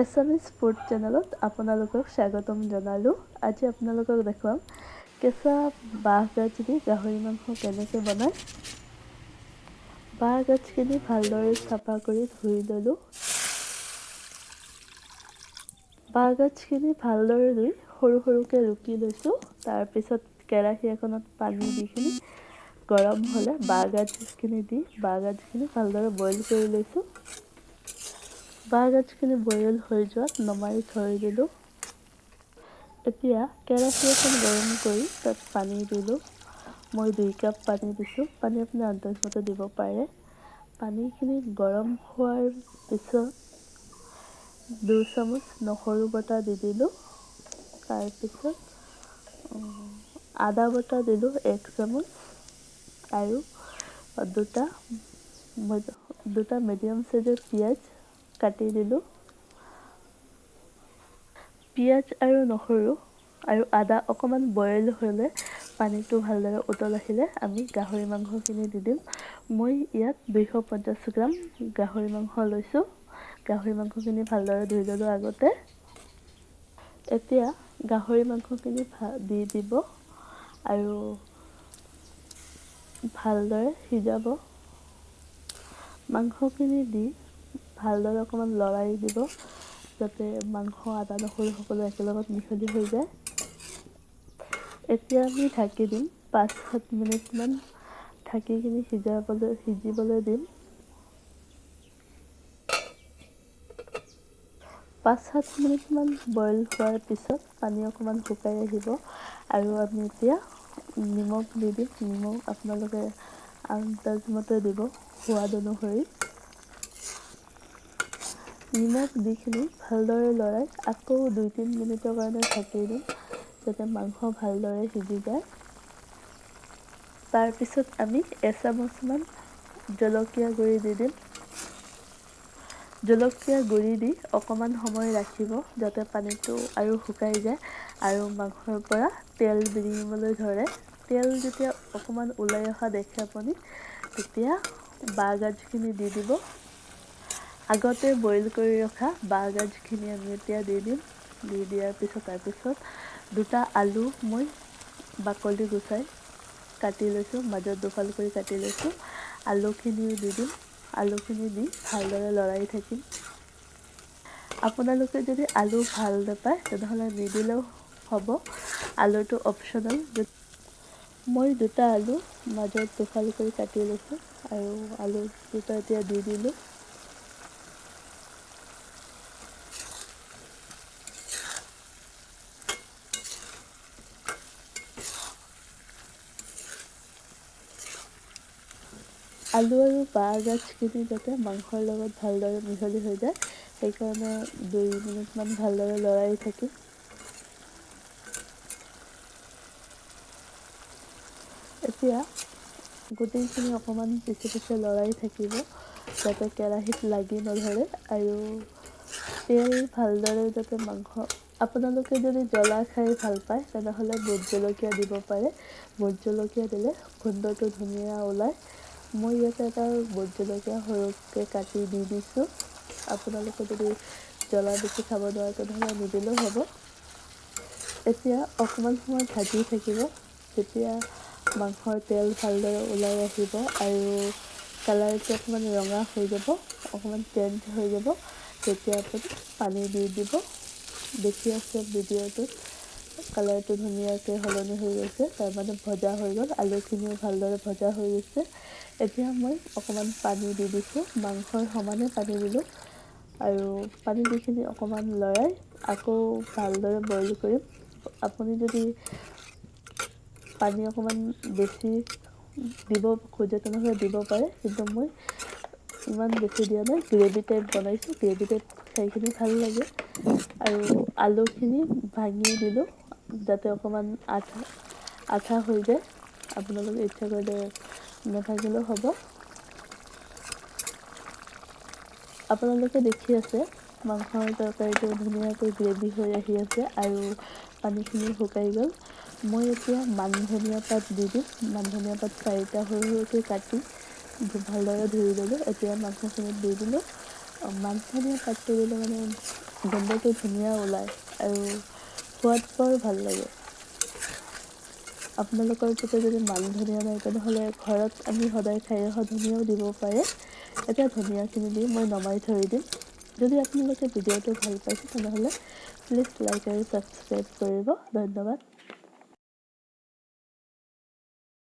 Assamese food চেনেলত আপোনালোকক স্বাগতম জনালোঁ। আজি আপোনালোকক দেখুৱাম কেঁচা বাঁহগাজ দি গাহৰি মাংস কেনেকৈ বনায়। বাঁহগাজখিনি ভালদৰে চাফা কৰি ধুই ল'লোঁ। বাঁহগাজখিনি ভালদৰে ধুই সৰু সৰুকৈ ৰুকি লৈছোঁ। তাৰপিছত কেৰাহী এখনত পানী দি কিনি গৰম হ'লে বাঁহগাজখিনি দি বাঁহগাজখিনি ভালদৰে বইল কৰি লৈছোঁ। বাঁহগাজখিনি বইল হৈ যোৱাত নমাই থৈ দিলোঁ। এতিয়া কেৰাহী এখন গৰম কৰি তাত পানী দিলোঁ। মই 2 কাপ পানী দিছোঁ। পানী আপুনি আন্দাজমতে দিব পাৰে। পানীখিনি গৰম হোৱাৰ পিছত 2 চামুচ নহৰু বটা দি দিলোঁ। তাৰপিছত আদা বটা দিলোঁ 1 চামুচ আৰু দুটা মিডিয়াম চাইজৰ পিঁয়াজ কাটি দিলোঁ। পিঁয়াজ আৰু নহৰু আৰু আদা অকণমান বইল হ'লে পানীটো ভালদৰে উতল আহিলে আমি গাহৰি মাংসখিনি দি দিম। মই ইয়াত 250 গ্ৰাম গাহৰি মাংস লৈছোঁ। গাহৰি মাংসখিনি ভালদৰে ধুই ল'লোঁ আগতে। এতিয়া গাহৰি মাংসখিনি দি দিব আৰু ভালদৰে সিজাব। মাংসখিনি দি ভালদৰে অকণমান লৰাই দিব যাতে মাংস আদা নহৰু সকলো একেলগত মিহলি হৈ যায়। এতিয়া আমি ঢাকি দিম। 5-7 মিনিটমান ঢাকি কিনি সিজিবলৈ দিম। 5-7 মিনিটমান বইল হোৱাৰ পিছত পানী অকণমান শুকাই আহিব আৰু আমি এতিয়া নিমখ দি দিম। নিমখ আপোনালোকে আন্দাজমতে দিব, সোৱাদ অনুসৰি। নিমখ দিখিনি ভালদৰে লৰাই আকৌ 2-3 মিনিটৰ কাৰণে ঢাকি দিম যাতে মাংস ভালদৰে সিজি যায়। তাৰপিছত আমি এচামুচমান জলকীয়া গুড়ি দি দিম। জলকীয়া গুড়ি দি অকণমান সময় ৰাখিব যাতে পানীটো আৰু শুকাই যায় আৰু মাংসৰ পৰা তেল বিৰিঙিবলৈ ধৰে। তেল যেতিয়া অকণমান ওলাই অহা দেখে আপুনি, তেতিয়া বাঁহগাজখিনি দি দিব। আগতে বইল কৰি ৰখা বাঁহগাজখিনি আমি এতিয়া দি দিম। দি দিয়াৰ পিছত তাৰপিছত 2টা আলু মই বাকলি গুচাই কাটি লৈছোঁ, মাজত দুফাল কৰি কাটি লৈছোঁ। আলুখিনিও দি দিম। আলুখিনি দি ভালদৰে লৰাই থাকিম। আপোনালোকে যদি আলু ভাল নাপায় তেনেহ'লে নিদিলেও হ'ব, আলুটো অপশ্যনেল। মই 2টা আলু মাজত দুফাল কৰি কাটি লৈছোঁ আৰু আলু দুটা এতিয়া দি দিলোঁ। আলু আৰু বাঁহগাজখিনি যাতে মাংসৰ লগত ভালদৰে মিহলি হৈ যায় সেইকাৰণে 2 মিনিটমান ভালদৰে লৰাই থাকিম। এতিয়া গোটেইখিনি অকণমান পিছে পিছে লৰাই থাকিব যাতে কেৰাহীত লাগি নধৰে আৰু তেল ভালদৰে যাতে মাংস। আপোনালোকে যদি জ্বলা খাই ভাল পায় তেনেহ'লে ভোট জলকীয়া দিব পাৰে। ভোট জলকীয়া দিলে গোন্ধটো ধুনীয়া ওলায়। মই ইয়াতে এটা ভোট জলকীয়া সৰুকৈ কাটি দি দিছোঁ। আপোনালোকে যদি জ্বলা বেছি খাব নোৱাৰে তেনেহ'লে নিদিলেও হ'ব। এতিয়া অকণমান সময় ভাজি থাকিব। যেতিয়া মাংসৰ তেল ভালদৰে ওলাই আহিব আৰু কালাৰটো অকণমান ৰঙা হৈ যাব, অকণমান চেঞ্জ হৈ যাব, তেতিয়া আপুনি পানী দি দিব। দেখি আছে ভিডিঅ'টোত কালাৰটো ধুনীয়াকৈ সলনি হৈ গৈছে, তাৰমানে ভজা হৈ গ'ল। আলুখিনিও ভালদৰে ভজা হৈ গৈছে। এতিয়া মই অকণমান পানী দি দিছোঁ, মাংসৰ সমানে পানী দিলোঁ আৰু পানী দিখিনি অকণমান লৰাই আকৌ ভালদৰে বইল কৰিম। আপুনি যদি পানী অকণমান বেছি দিব খোজে তেনেহ'লে দিব পাৰে, কিন্তু মই ইমান বেছি দিয়া নাই। গ্ৰেভি টাইপ বনাইছোঁ, গ্ৰেভি টাইপ খাইখিনি ভাল লাগে। আৰু আলুখিনি ভাঙি দিলোঁ যাতে অকণমান আঠা হৈ যায়। আপোনালোকে ইচ্ছা কৰিলে নাভাঙিলেও হ'ব। আপোনালোকে দেখি আছে মাংসৰ তৰকাৰীটো ধুনীয়াকৈ গ্ৰেভি হৈ আহি আছে আৰু পানীখিনি শুকাই গ'ল। মই এতিয়া মান ধনিয়া পাত দি দিম। মান ধনিয়া পাত 4টা সৰু সৰুকৈ কাটি ভালদৰে ধুই ল'লোঁ। এতিয়া মাংসখিনিত দি দিলোঁ। মান ধনিয়া পাতটো দিলে মানে গোন্ধটো ধুনীয়া ওলায় আৰু সোৱাদ বৰ ভাল লাগে। আপোনালোকৰ তাতে যদি মান ধনিয়া নাই, তেনেহ'লে ঘৰত আমি সদায় খাই অহা ধনিয়াও দিব পাৰে। এতিয়া ধনিয়াখিনি দি মই নমাই থৈ দিম। যদি আপোনালোকে ভিডিঅ'টো ভাল পাইছে, তেনেহ'লে প্লিজ লাইক আৰু ছাবস্ক্ৰাইব কৰিব। ধন্যবাদ।